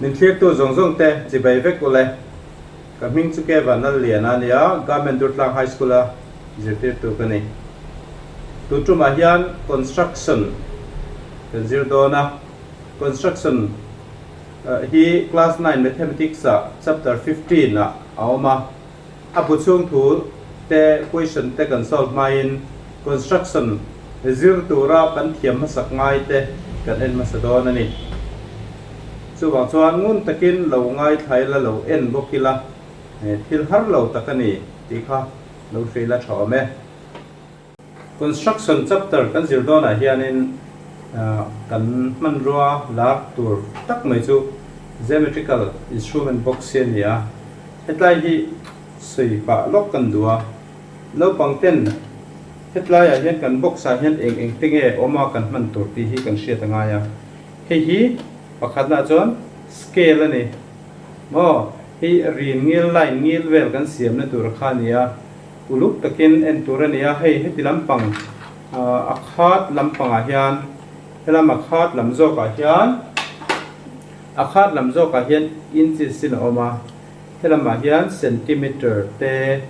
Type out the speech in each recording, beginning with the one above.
Min thlirtu zawng zawng te chibai vek ule. Ka hming chu Kevan Lalliana a nia, Government Durtlang High School a zirtirtu ka ni. Tun tumah hian Construction kan zir dawn a, Construction hi Class 9 Mathematics ah Chapter 15 ah a awm a. A bu chhung thu te question te kan solve hmain construction zir tura kan thiam hmasak ngai te kan en hmasa dawn a ni. Chuvang chuan ngun takin lo ngaithla ila lo en bawk ila thil har lo tak a ni tih kha lo hrilh a tha awm e. Construction chapter kan zir dawnah hianin kan hmanrua lar tur tak mai chu geometrical instrument box hi a ni a. Hetlai hi sawi pah lawk kan duh a, naupang ten hetlaiah hian kan box ah hian eng eng te nge awm a kan hman tur tih hi kan hriat a ngai a. Hei hi pakhatnaah chuan scale a ni maw? Hei rin ngil line ngil vel kan siamna tur kha a ni a. Uluk takin en tur a ni a, hei heti lampang a khat lampangah hian helam a khat lam zawkah hian a khat lam zawkah hian inches in a awm a, helamah hian centimeter te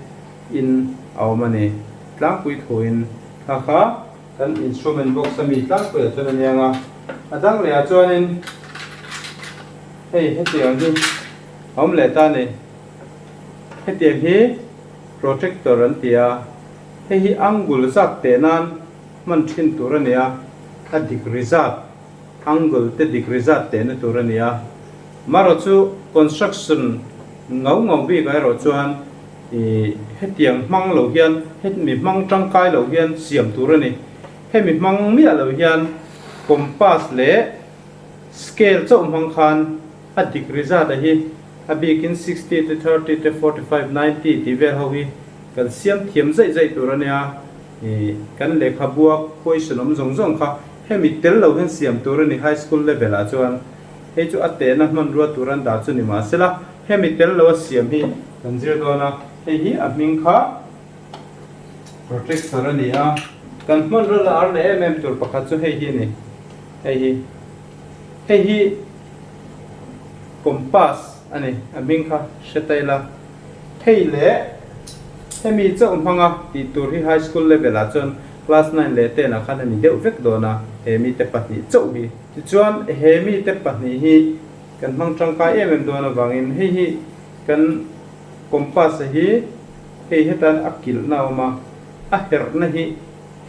in a awm a ni. Tlangpui thuin kha kha kan instrument box ami tlangpuiah chuan a niang a, a dang lehah chuanin hei hetiang hi a awm leh ta a ni. Hetiang hi. Protractor an ti a, hei hi angle zat teh nan hman thin tur a ni a, a degree zat, angle te degree zat tehna tur a ni a. Marawh chu construction ngau ngau bikah erawh chuan ih hetiang hmang lo hian hemi hmang tangkai lo hian siam tur a ni. Hemi hmang miah lo hian compass leh scale chauh hmang khan a degree zat a hi A bikin 60 te 30 te 45 90 tih vel ho hi kan siam thiam zaih zaih tur a nia. Ih kan lehkhabua question awm zawng zawng kha hemi tel lo hian siam tur a ni high school level ah chuan. Hei chu a tehna hmanrua tur an dah chu ni mahsela hemi tel lo a siam hi kan zir dawn a. Hei hi a hming kha protector a ni a. Kan hmanrua la ar leh em em tur pakhat chu hei hi a ni. Hei hi. Hei hi compass a ni, a hming kha hre ta ila. Hei leh hemi chauh hmanga tih tur hi high school level ah chuan class 9 leh 10 ah khan a ni deuh vek dawn a, he mite pahnih chauh hi. Tichuan he mite pahnih hi kan hmang tangkai em em dawn avangin hei hi kan compass a hi hei hetan a kilhna a awm a, a herhna hi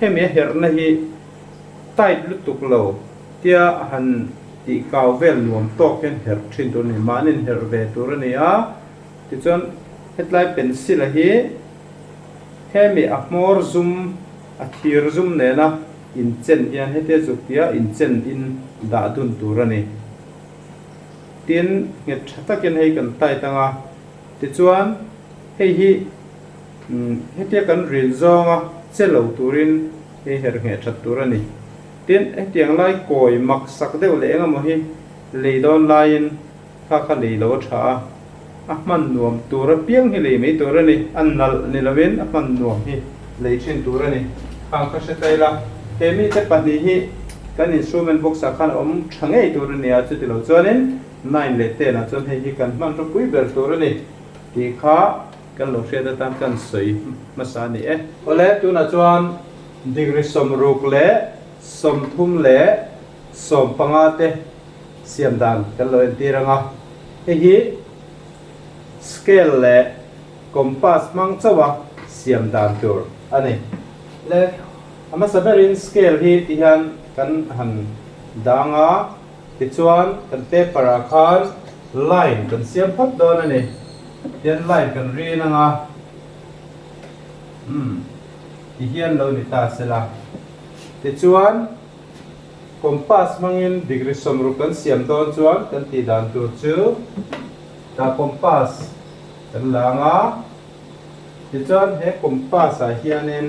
hemi a herhna hi tight lutuk lo tia han tih kau vel nuam tawk hian herh thin tur a ni. Mahni in herh ve tur a ni a, tichuan hetlai pencil a hi hemi a hmawr zum a thir zum nena inchen hian hetia zuk tia inchen in dah dun tur a ni. Tin, nghet tha takin hei kan tight anga, tichuan hei hi hetia kan ril zawnga che lo turin hei herh ngheh that tur a ni. Tin, hetiang lai kawi mak sak deuh leh eng emaw hi lei dawn laiin kha kha lei lo a tha a, a hman nuam tur apiang hi lei mai tur a ni, a nalh ni lovin a hman nuam hi lei thin tur a ni. Khang kha hre ta ila, he mite pahnih hi kan instrument box ah khan a awm tha ngei tur a ni a, chuti lo chuanin 9 leh 10 ah chuan hei hi kan hman ropui ber tur a ni tih kha kan lo hriat atan kan sawi hmasa a ni e. Awle, tunah chuan Degree 65 te siam dan kan lo entir ang a, hei hi scale leh compass hmang chauh a siam dan tur a ni. Le a hmasa berin scale hi ti hian kan han dang a, tichuan kan paper ah khan line kan siam phawt dawn a ni. Tihian line kan rin ang a, umm. Ti hian lo ni ta sela. Tichuan, compass hmangin degree 60 kan siam dawn chuan kan tih dan tur chu tah compass kan la ang a. Tichuan he compass ah hianin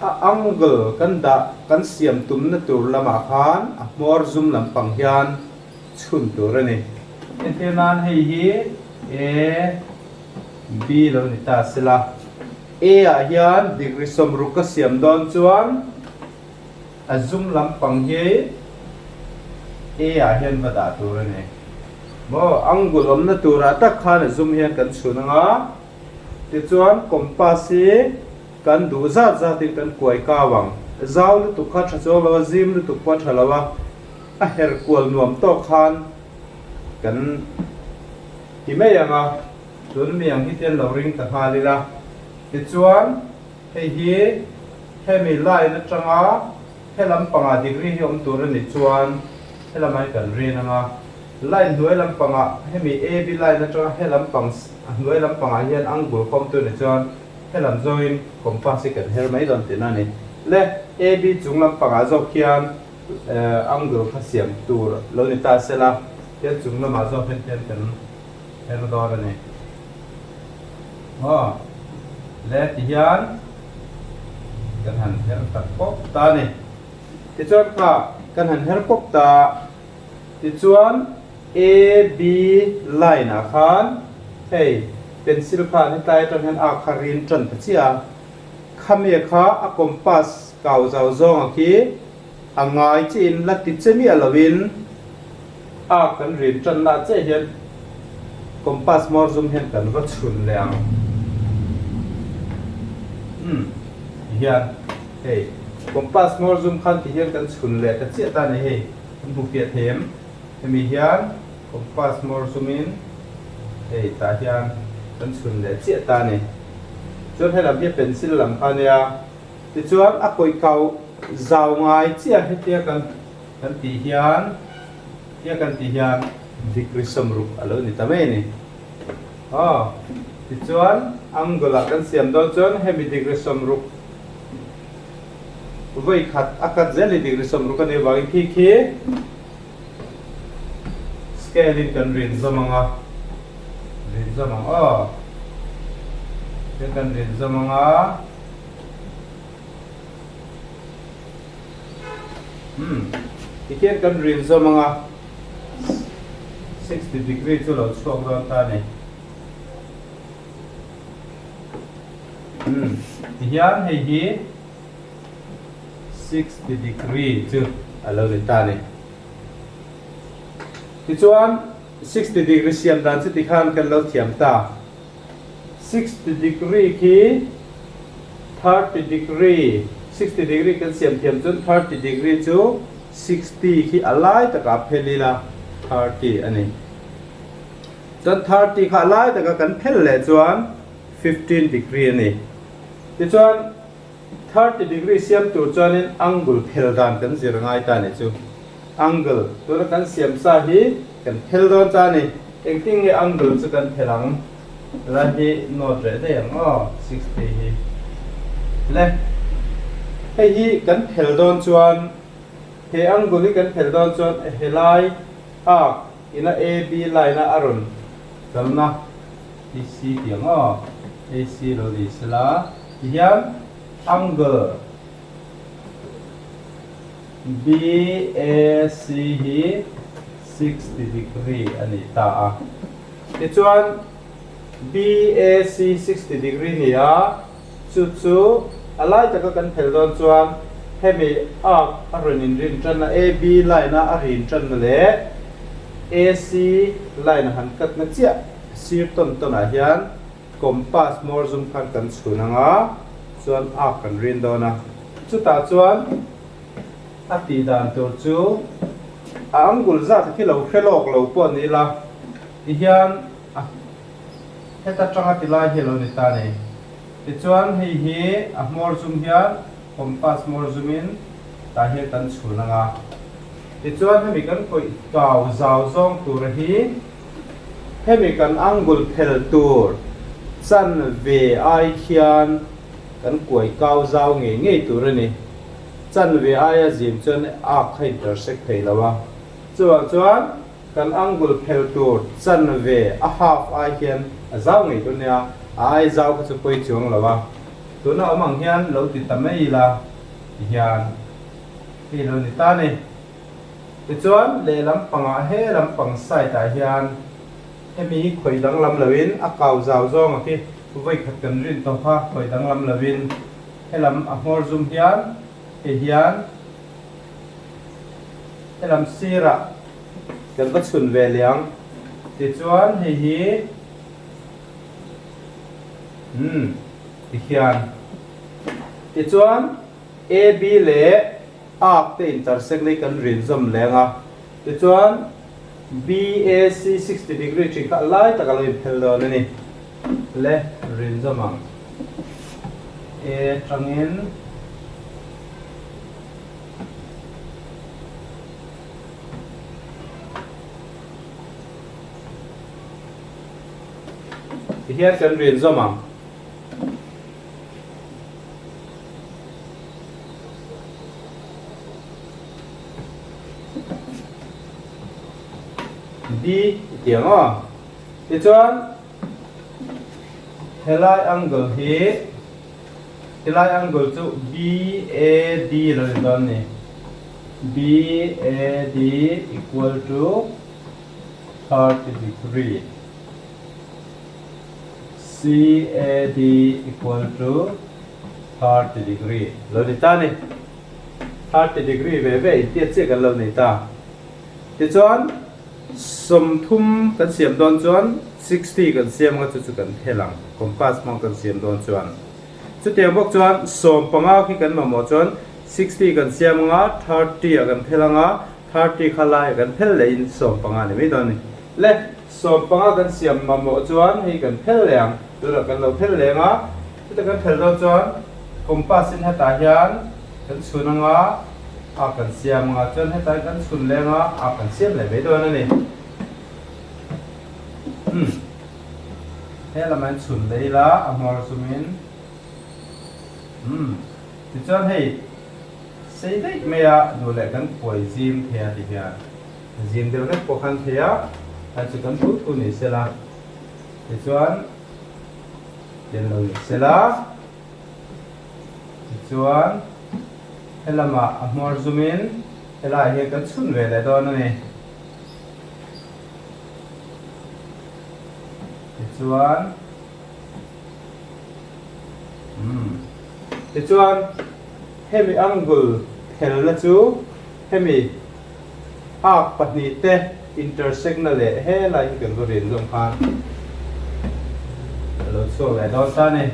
a angle kan dah kan siam tumna tur lamah khan a hmawr zum lampang hian chhun tur a ni. Entir nan hei hi A, B lo ni ta sela. A ah hian degree 60 ka siam dawn chuan a zum lampang hi A ah hian va dah tur a ni. Maw angle awmna turah tak khan a zum hian kan chhun ang a, tichuan compass hi kan duh zat zatin kan kuai kau ang. Zau lutuk kha tha chuang lo a, zim lutuk pawh a tha lo a, a her kual nuam tawk khan kan ti mai ang a, tun mi ang hi te an lo ring ta nghal ila. Tichuan hei hi hemi line atanga he lampangah degree hi awm tur a nih chuan helamah hi kan rin ang a, line hnuai lampangah hemi AB line atanga he lampang a hnuai lampangah hian angle kawm tur a nih chuan helam zawngin compass hi kan her mai dawn tihna a ni. Le AB chung lampangah zawk hian angle kha siam tur lo ni ta sela tian chung lamah zawk hian tian kan her dawn a ni. Aw le ti hian kan han her ta pawp ta a ni. Tichuan kha kan han her pawp ta tichuan AB line ah khan hei pencil khan hetlai atang hian a kha rin tan ta chiah a, khami kha a compass kau zau zawng a khi a ngai chiin la ti che miah lovin A kan rin tan lah chiah hian compass hmawr zum hian kan va chhun leh ang. Umm ti hian hei compass hmawr zum khan ti hian kan chhun leh ta chiah ta a ni hei kan hmu fiah thei em hemi hian compass hmawr zumin hei tah hian kan chhun leh chiah ta a ni. Chuan helam hi pencil lam kha a nia tichuan a kawih kau zau ngai chiah hetia kan Kan tih hian, tia kan tih hian degree 60 a lo ni ta mai a ni. Aw, tichuan angle ah kan siam dawn chuan hemi degree 60 vawi khat a cut zel hi degree 60 a nih avangin khi khi scale in kan rin zawm ang a, rin zawm ang aw, tia kan rin zawm ang a. Umm tikhian kan rin zawm ang a, 60 degree chu lo chhuak dawn ta a ni. Umm tihian hei hi 60 degree chu a lo ni ta a ni. Tichuan 60 degree siam dan chu tikhan kan lo thiam ta. 60 degree khi 30 degree, 60 degree kan siam thiam chuan 30 degree chu 60 khi a lai takah phel ila 30 a ni. Chuan 30 kha a lai taka kan phel leh chuan 15 degree a ni. Tichuan 30 degree siam tur chuanin angle phel dan kan zir ngai ta a ni chu. Angle tuna kan siam sa hi kan phel dawn ta a ni. Engtin nge angle chu kan phel ang? Helai hi note reh daih ang aw, 60 hi. Le, hei hi kan phel dawn chuan, he angle hi kan phel dawn chuan helai arc ina AB line a a rawn kalna AC tih ang aw, AC lo ni sela tihian angle BAC hi 60 degree a ni ta a. Tichuan BAC 60 degree ni a, chu chu a lai taka kan phel dawn chuan hemi arc a rawn inrin tanna AB line a a rin tanna leh AC line a han cut na chiah sir tawn tawn ah hian Compass hmawr zum khan kan chhun ang a, chuan arc kan rin dawn a. Chutah chuan a tih dan tur chu a angle zat khi lo hre lawk lo pawh ni ila tihian a heta tanga ti lai hi a lo ni ta a ni. Tichuan hei hi a hmawr zum hian compass hmawr zumin tah hian kan chhun ang a. Tichuan hemi kan kawih kau zau zawng tura hi Hemi kan angle phel tur chan ve ai khian kan kuai kau zau ngei ngei tur a ni. Chan ve aia zim chuan arc kha intersect thei lo a. Chuvang chuan kan angle phel tur chan ve a half ai hian a zau ngei tur a nia, a ai zau kha chu pawi chuang lo a. Tuna awm ang hian lo ti ta mai ila tihian hei lo ni ta a ni. Tichuan, lehlam pangah he lampang side ah hian hemi hi khawi danglam loin a kau zau zawng a khi vawi khat kan rin tawh kha khawi danglam loin helam a hmawr zum hian hei hian helam sirah kan va chhun ve leh ang. Tichuan hei hi umm tikhian tichuan AB leh arc te intersect na hi kan rinzawm leng a, tichuan BAC 60 degree thin kha a lai tak a lo inphel dawn a ni. Le rinzawm ang. A tangin. Tihian kan rin zawm ang. D i ti ang aw. Tichuan helai angle hi Tilai angle chu BAD lo ni dawn ni. BAD equal to 30 degree. CAD equal to 30 degree lo ni ta ni. 30 degree ve ve intiat chiah kan lo nei ta. Tichuan 30 kan siam dawn chuan 60 kan siam anga chu chu kan phel ang compass hmang kan siam dawn chuan. Chutiang bawk chuan 15 khi kan mamawh chuan 60 kan siam anga 30 ah kan phel anga 30 kha lai ah kan phel leh in 15 ni mai dawn a ni. Le 15 kan siam mamawh chuan hei kan phel leh ang tunah kan lo phel leh anga chuta kan phel dawn chuan compass in hetah hian kan chhun anga a kan siam anga chuan hetah hian kan chhun leh anga a kan siam leh mai dawn a ni. Umm he lamah hian chhun leh ila a hmawr chumin umm tichuan hei sei daih mai a duh leh kan kuai zim thei a ti hian zim deuh hlek pawh khan thei a hei chu kan thu thu ni sela tichuan tel lo ni sela tichuan he lamah a hmawr zumin helaiah hian kan chhun ve leh dawn a ni. Tichuan umm tichuan hemi angle phelna chu hemi arc pahnih te intersect na leh helai hi kan va rin zawm khan a lo chhuak leh dawn ta a ni.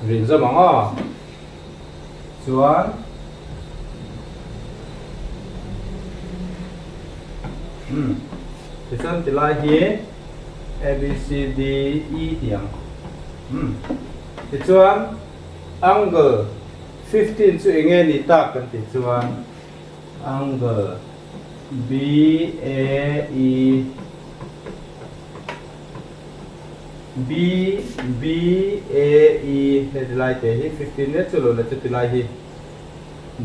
Rin zawm ang aw. Chuan umm tichuan tilai hi A B C D E tih ang umm tichuan angle 15 chu eng nge ni tak kan tih chuan angle B A E B B A E he ti lai te hi 15 vet chu lo la chu ti lai hi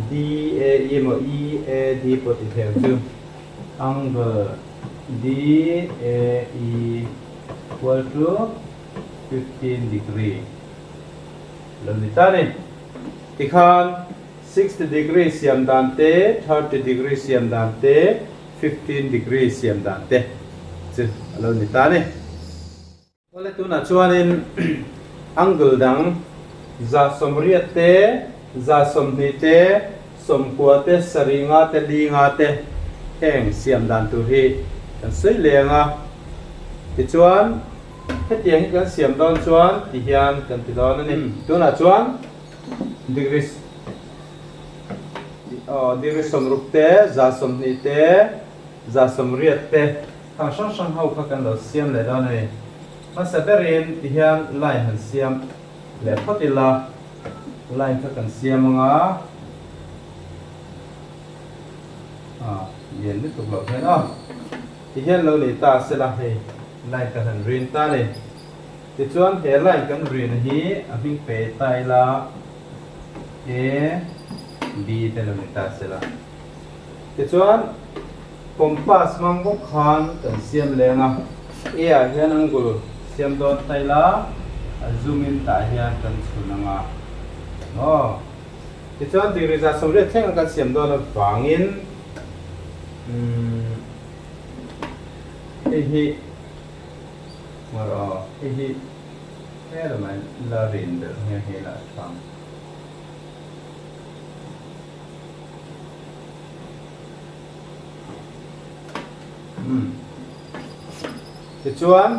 D A E emaw E A D pawh ti thei ang chu angle D A E equal to 15 degree lo ni ta ni. Tikhan 60 degree siam dan te, 30 degree siam dan te, 15 degree siam dan te chu a lo ni ta a ni. Awle tunah chuanin angle dang 180 te, 120 te, 90 te, 70 te, 50 te heng siam dan tur hi kan sawi leng a. Tichuan Hetiang hi kan siam dawn chuan ti hian kan ti dawn a ni. Tunah chuan degree aw degree 60 te, 120 te, 180 te khang hrang hrang ho kha kan lo siam leh dawn a ni. Hmasa berin ti hian line han siam leh phawt ila, line kha kan siam anga ah lian lutuk loh hian aw ti hian lo nei ta sela hei. Line kan han rin ta a ni. Tichuan he line kan rin hi a hming pe ta ila A, B te lo ni ta sela. Tichuan compass hmang bawk khan kan siam leng a, A ah hian angle siam dawn ta ila a zoom in tah hian kan chhun ang a. Aw. Tichuan degree 180 thleng a kan siam dawn avangin umm hei hi ngarawh hei hi he lamah la rin belh nghe nghe ila a tha ang. Umm tichuan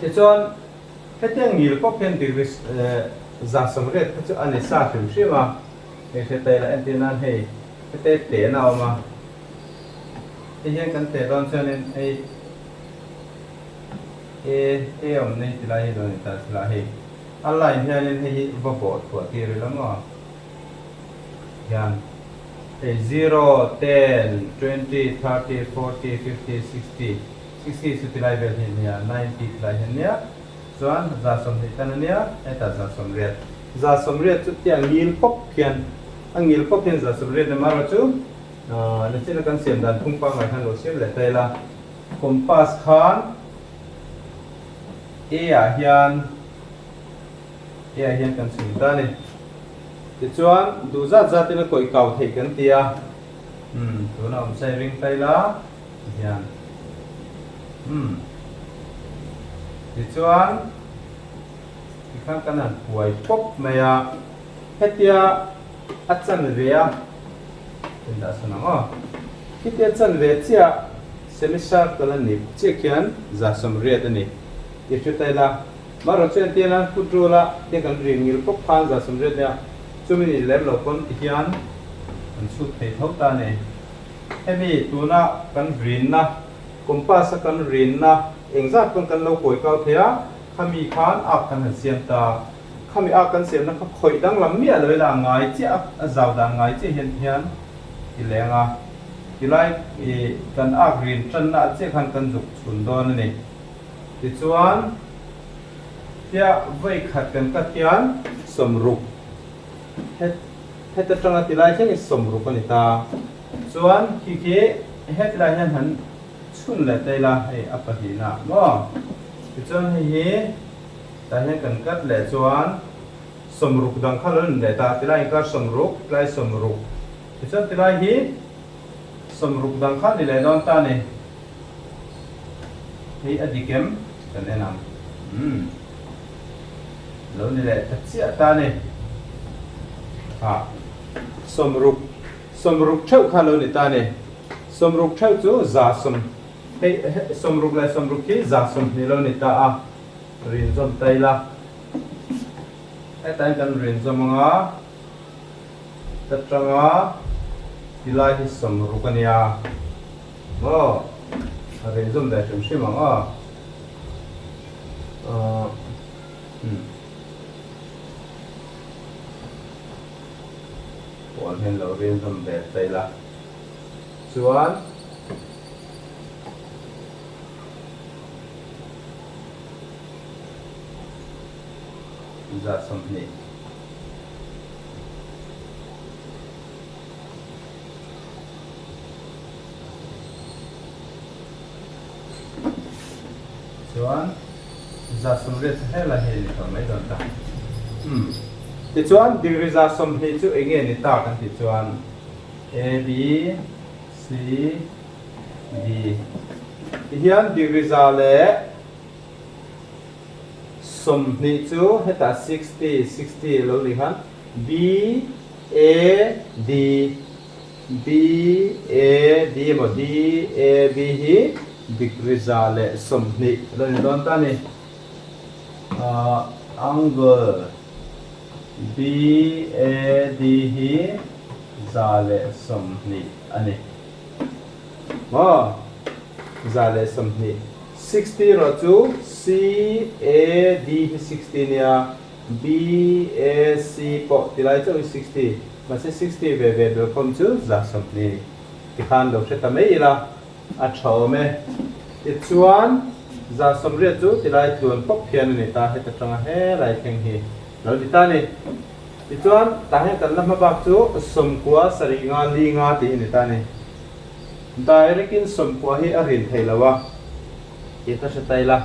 tichuan hetiang ngil pawp hian degree 180 kha chu a ni sa hrim hrim a, hei hre ta ila entir nan hei hete tehna a awm a, hei hian kan teh dawn chuanin hei A A awmna hi tilai hi lo ni ta sela hei a line hianin hei hi va bawh thuah tir ila maw. Hian hei zero, ten, twenty, thirty, forty, fifty, sixty, sixty chu tilai vel hi ania, ninety tilai hi ania, chuan 120 tan ania, hetah 180. 180 chu tia ngil pawp khian, a ngil pawp hian 180 emaw erawh chu nachina kan siam dan phung pangngai khan lo siam leh ta ila, compass khan A ah hian A ah hian kan chhun ta a ni. Tichuan, duh zat zatin a kawih kau theih kan ti a, umm, tuna awm sai ring ta ila tihian, umm, tichuan, tikhan kan han kuai pawp mai a, hetia a chanve a, en dah sawn ang aw, khitia chanve chiah semicircle a ni chiah khian 180 a ni tih hre ta ila. Marawh chuan tiang a kut rul a te kan rin ngil pawp khan 180 nia chumi ni lem lo pawn ti hian kan chhut thei tho ta a ni. Hemi tuna kan rinna, compass a kan rinna engzat pawn kan lo kawi kau thei a, khami khan ak kan han siam ta. Khami ak kan siamna kha khawih danglam miah lo ila a ngai chiah a, a zau dan ngai chiah hian ti hian ti leng a. Tilai kan ak rin tanna ah chiah khan kan zuk chhun dawn a ni. Tichuan, tia vawi khat kan cut hian 60 het het atanga ti lai thleng hi 60 a ni ta. Chuan khi khi het lai hian han chhun leh ta ila hei a pahnihna ah maw. Tichuan hei hi tah hian kan cut leh chuan 60 dang kha lo ni leh ta, ti lai inkar 60 tlai 60. Tichuan ti lai hi 60 dang kha ni leh dawn ta a ni. Hei a dik em? Kan en ang. Umm. Lo ni leh ta chiah ta a ni. Ha. 60. 60 theuh kha lo ni ta a ni. 60 theuh chu 100. Hei 60 leh 60 khi 120 lo ni ta a. Rin zawm ta ila. Hetah hian kan rin zawm ang a. Ta tanga tilai hi 60 a nia. Maw? A rei zawm ve hrim hrim ang aw. Ahh umm. Pawn hian lo rin zawm ve ta ila. Chuan. 120. Chuan 180 chu helai hi a ni tawh mai dawn ta. Umm. Tichuan degree 120 chu eng nge ni ta kan tih chuan A, B, C, D tihian degree 120 chu hetah sixty, sixty a lo nih khan B, A, D, B, A, D emaw D, A, B hi degree 120 a lo ni dawn ta a ni. Angle B, A, D hi 120 a ni. Maw? 120. Sixty erawh chu C, A, D hi sixty nia. BAC pawh ti lai chauh hi 60, mahse 60 ve ve belkhawm chu 120 tikhan lo hre ta mai ila a tha awm e. Tichuan 180 chu ti lai tluan pawp hian a ni ta, heta tanga helai thleng hi lo ni ta a ni. Tichuan tah hian kan la hma bak chu 90 sarih nga li nga tih hi a ni ta a ni. Direct in 90 hi a rin theih lo a tih ka hre ta ila,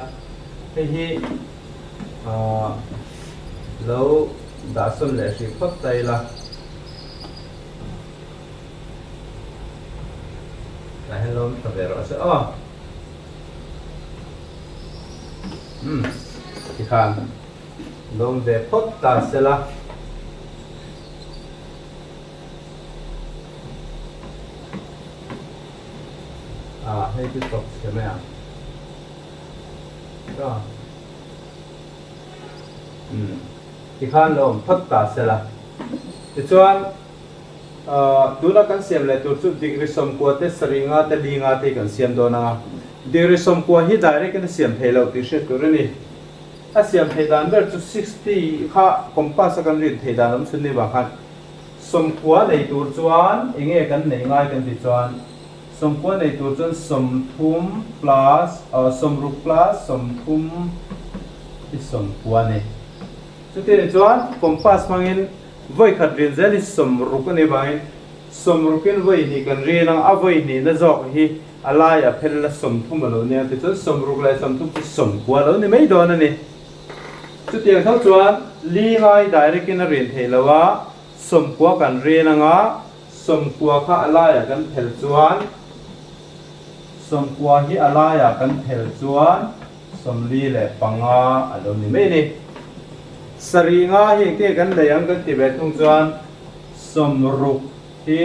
hei hi. Ahh lo Dah sawn leh hrih phawt ta ila. Tah hian lo awm tha ve rawh se aw. Umm tikhan lo awm ve phawt ta sela. Ah hei chu chawp chhe mai ang. Ka. Umm tikhan lo awm phawt ta sela. Tichuan tuna kan siam leh tur chu degree 90 te 70 te 50 te hi kan siam dawn ang a. Degree 90 hi direct in a siam thei loh tih hriat tur a ni. A siam theih dan ber chu 60 kha compass a kan rin theih dan awm chhun ni vang khan 90 nei tur chuan eng nge kan neih ngai kan tih chuan 90 nei tur chuan 30 plus 60 plus 30 hi 90 a ni. Chuti ni chuan compass hmangin vawi khat rin zel hi 60 a nih vangin 60 in vawi hnih kan rin ang a, vawi hnihna zawk hi a lai a phel la 30 a lo nia tichuan 60 leh 30 chu 90 a lo ni mai dawn a ni. Chutiang tho chuan li ngai direct in a rin theih loh a, 90 kan rin ang a, 90 kha a laiah kan phel chuan 90 hi a laiah kan phel chuan 45 a lo ni mai a ni. Sarih nga hi engtin nge kan lei ang kan ti ve thung chuan 60 hi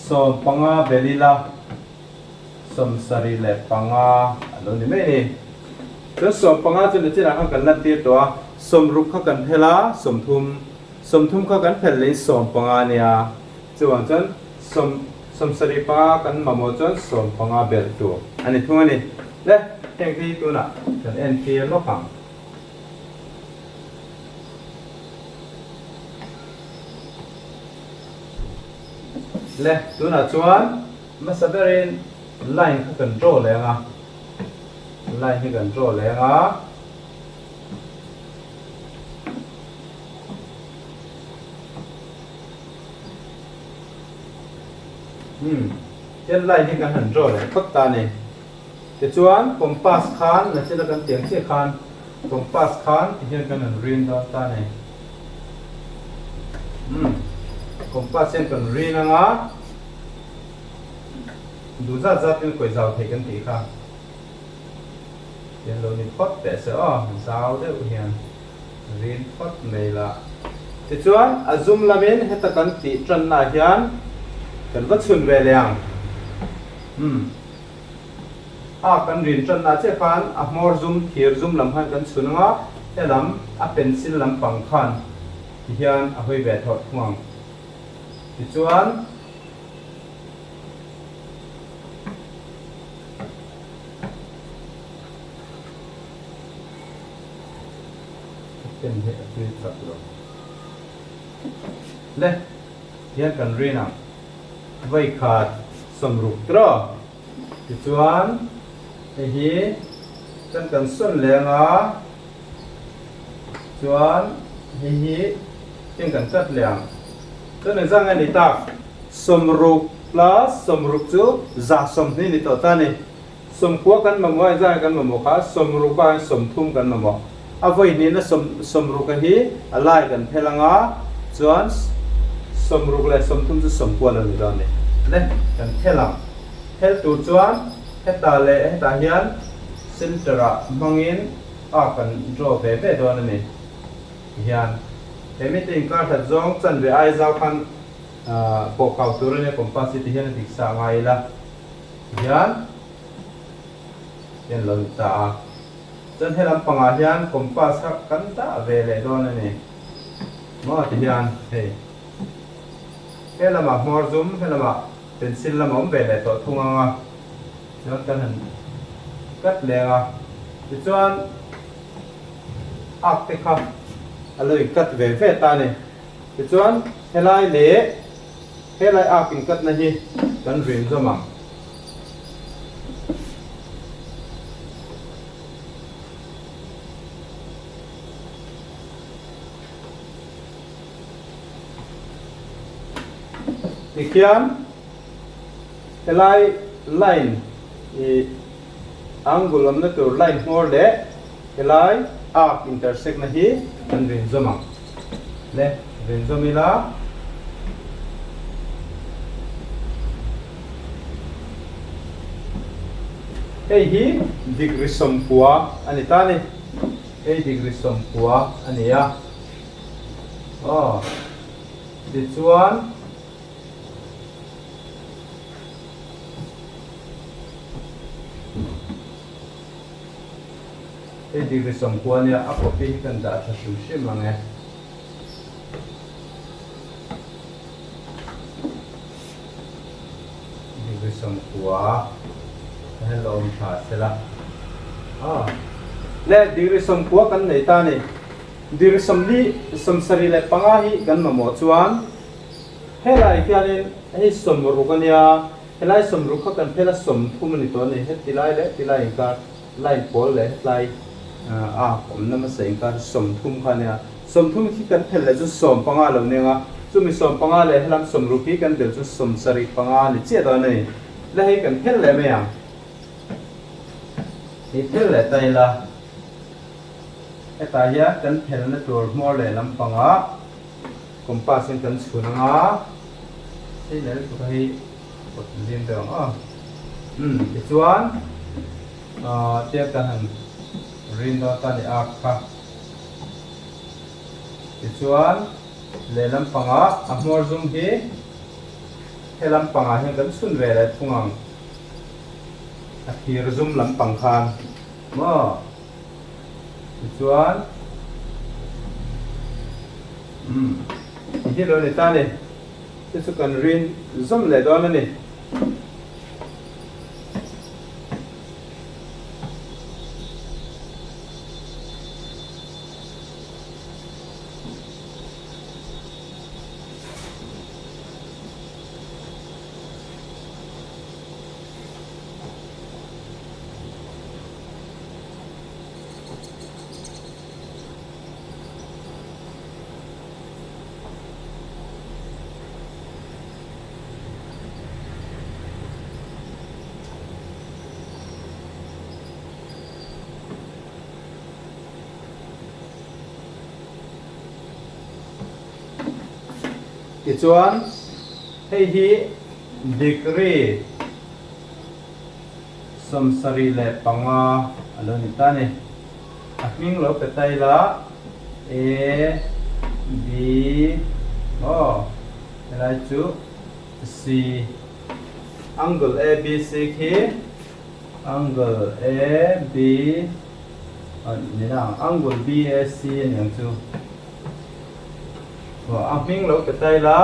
15 bel ila 75 a lo ni mai a ni. Chuan 15 chu nachinah khan kan lantir tawh a, 60 kha kan phel a, 30, 30 kha kan phel leh in 15 a nia. Chuvang chuan 75 kan mamawh chuan 15 belh tur a ni thung a ni. Le, heng te hi tunah kan entir lawk ang. Le, tunah chuan hmasa berin line kha kan draw leh ang a, line hi kan draw leh ang a. Umm, hian line hi kan han draw leh phawt ta a ni. Tichuan compass khan nachina kan tiang chiah khan compass khan ti hian kan han rin dawn ta a ni. Umm compass hian kan rin ang a, duh zat zat in kawi zau thei kan tih kha hian lo ni phawt teh se aw, zau deuh hian rin phawt mai la. Tichuan a zum lamin heta kan tih tanna ah hian kan va chhun ve leh ang. Umm. A kan rin tanna chiah khan a hmawr zum, thir zum lam khan kan chhun ang a, helam a pencil lampang khan ti hian a hawi ve thawh thung ang. Tichuan, ka pen hi a tui chak lo. Le, tihian kan rin ang. Vawi khat 60 tiraw? Tichuan, hei hi kan kan sawn leng a, chuan hei hi eng kan cut leh ang. Chuan engzah nge ni tak? 60 plus 60 chu 120 ni tawh ta a ni. 90 kan mamawh a, engzah nge kan mamawh kha? 60 ah hian 30 kan mamawh. A vawi hnihna 60 a hi a lai kan phel ang a, chuan 60 leh 30 chu 90 lo ni dawn a ni. Le, kan phel ang. Phel tur chuan hetah leh hetah hian center ah hmangin a kan draw ve ve dawn a ni. Tihian he mite inkar hlat zawng chanve ai zau khan pawh kau tur a nia compass hi tihian a dik sa ngai ila tihian hian lo ni ta a. Chuan he lampangah hian compass kha kan dah ve leh dawn a ni. Maw tihian hei he lamah hmawr zum he lamah Pencil lam a awm ve leh tawh thung ang a, chuan kan han cut leng a, tichuan arc te kha a lo in cut ve ve ta a ni. Tichuan helai leh helai arc in cut na hi kan rin zawm ang. Tikhian helai line ih angle awmna tur line hmawr leh helai arc intersect na hi kan rin zawm ang. Le, rin zawm ila. Hei hi degree 90 a ni ta a ni. Hei degree 90 a ni a. Aw, tichuan. Hei degree 90 nia, a copy hi kan dah tha hrim hrim ang e. Degree 90 ka hen lo awm tha sela. Aw, le degree 90 kan nei ta a ni. Degree 40, 75 hi kan mamawh chuan helai hianin hei 60 a nia, helai 60 kha kan phel a 30 a ni tawh a ni. Heti lai leh ti lai inkar line pawl leh hetlai a awmna hmasa inkar hi 30 kha a nia. 30 khi kan phel leh chu 15 a lo nia nga, chumi 15 leh helam 60 hi kan bel chu 75 a ni chiah dawn a ni. Le hei kan phel leh mai ang. Hei phel leh ta ila. Hetah hian kan phelna tur hmawr leh lampangah compass in kan chhun ang a, hei leh lutuk a hei kawt zim deuh ang aw. Umm tichuan ahh tia kan han rin dawn ta ni arc kha. Tichuan leh lampangah a hmawr zum hi he lampangah hian kan chhun ve leh thung ang, a thir zum lampang khan maw. Tichuan, umm, ti hi lo ni ta a ni. Chu chu kan rin zawm leh dawn a ni. Tichuan, hei hi degree 75 a lo ni ta a ni. A hming lo pe ta ila A, B, aw helai chu C. Angle A B C khi angle A B a ni na ang angle B A C a ni ang chu. Aw a hming lo pe ta ila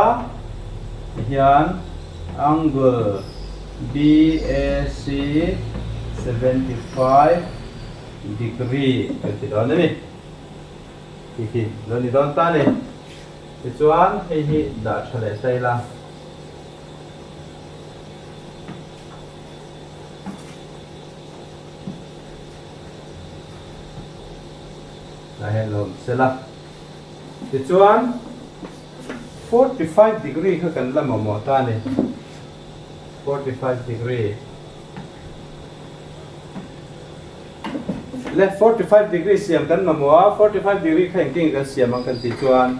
tihian angle B A C 75 degree kan ti dawn a ni. Khi khi lo ni dawn ta a ni. Tichuan hei hi dah tha leh ta ila. Tlai hian lo awm sela. Tichuan 45 degree kha kan la mamawh ta a ni. 45 degree. Le 45 degree siam kan mamawh a, 45 degree kha engtin kan siam ang kan tih chuan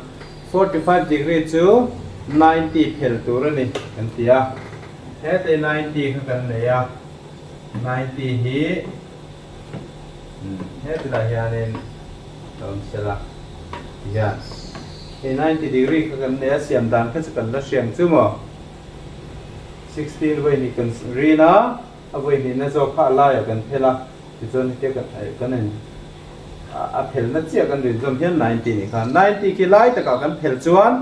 45 degree chu 90 phel tur a ni kan ti a. Hetei 90 kha kan nei a, 90 hi hetilai hianin a awm sela tihian hei 90 degree kha kan nei a, siam dan kha chu kan la hriang chu maw. 16 vawi hnih kan rin a, a vawi hnihna zawk kha a laiah kan phel a, tichuan hetia kan kan in a phelna chiah kan rin zawm hian 90 nih kha. 90 khi lai takah kan phel chuan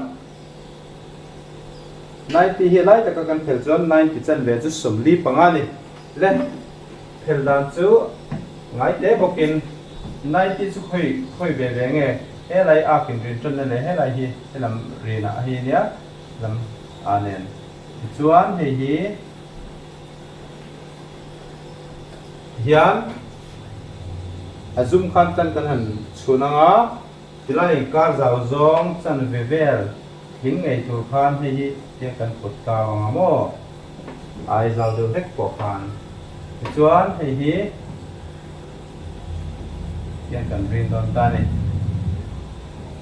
90 hi lai taka kan phel chuan 90 chanve chu 45 a ni. Le phel dan chu ngai hle bawkin 90 chu khawi khawi ve ve nge helai ak in rin tanna leh helai hi helam rinah a hi nia lam a nen. Tichuan hei hi hian a zum khan tan kan han chhun ang a, tilai inkar zau zawng chanve vel tling ngei tur khan hei hi tiang kan pawt kau ang a maw? Ai zau deuh hlek pawh khan. Tichuan hei hi tiang kan rin dawn ta a ni.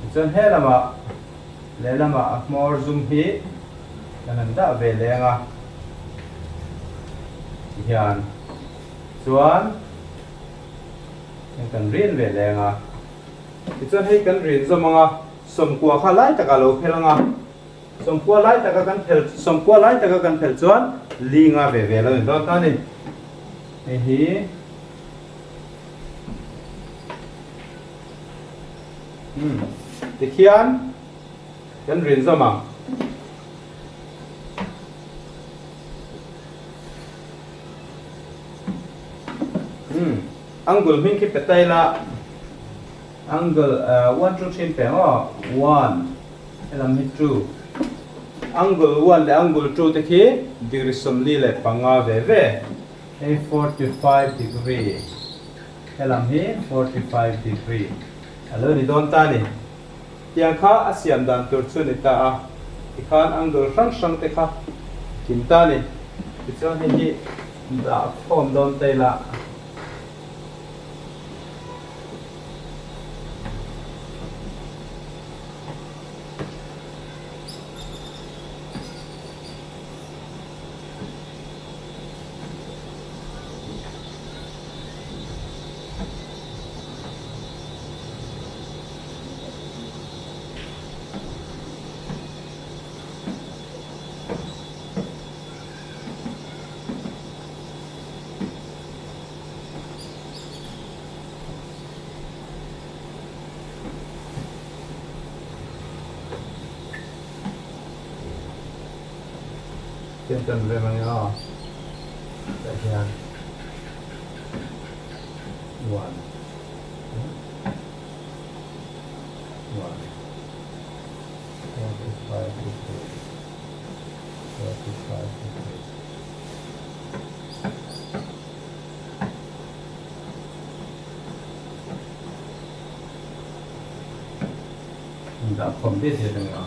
Tichuan he lamah. Lehlamah a hmawr zum hi kan han dah ve leng a tihian chuan heng kan rin ve leng a. Tichuan hei kan rin zawm ang a, sawmkua kha lai takah lo phel ang a, sawmkua lai taka kan phel sawmkua lai taka kan phel chuan li nga ve ve lo ni dawn ta a ni. Hei hi umm tikhian kan rin zawm ang. Umm angle hming khi pe ta ila angle one two thin pe ang aw one helam hi two angle one leh angle two te khi degree 45 ve ve hei 45 degree helam hi 45 degree a lo ni dawn ta a ni. Tiang kha a siam dan tur chu a ni ta a, tikhan angle hrang hrang te kha kim ta a ni. Tichuan hei hi dah khawm dawn ta ila. Tiang tan rem ang aw tah hian one. Dah khawm diat diat ang aw.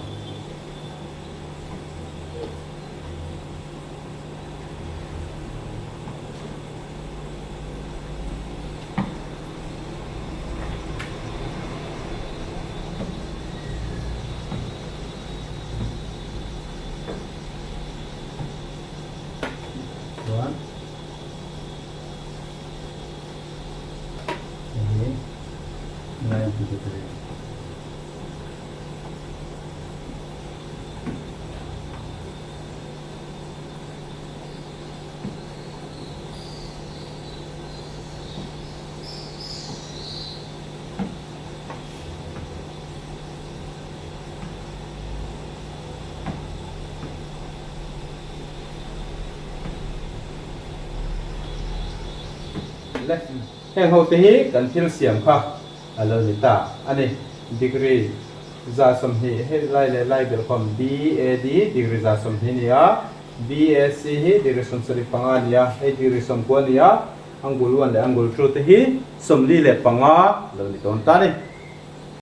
Chuan hei hi 90 degree. Le, heng ho te hi kan thil siam kha a lo ni ta a ni. Degree 120 hei lai leh lai belhkhawm BAD degree 120 a ni a. BAC hi degree 75 a ni a, hei degree 90 a ni a, angle 1 leh angle 2 te hi 45 lo ni dawn ta a ni.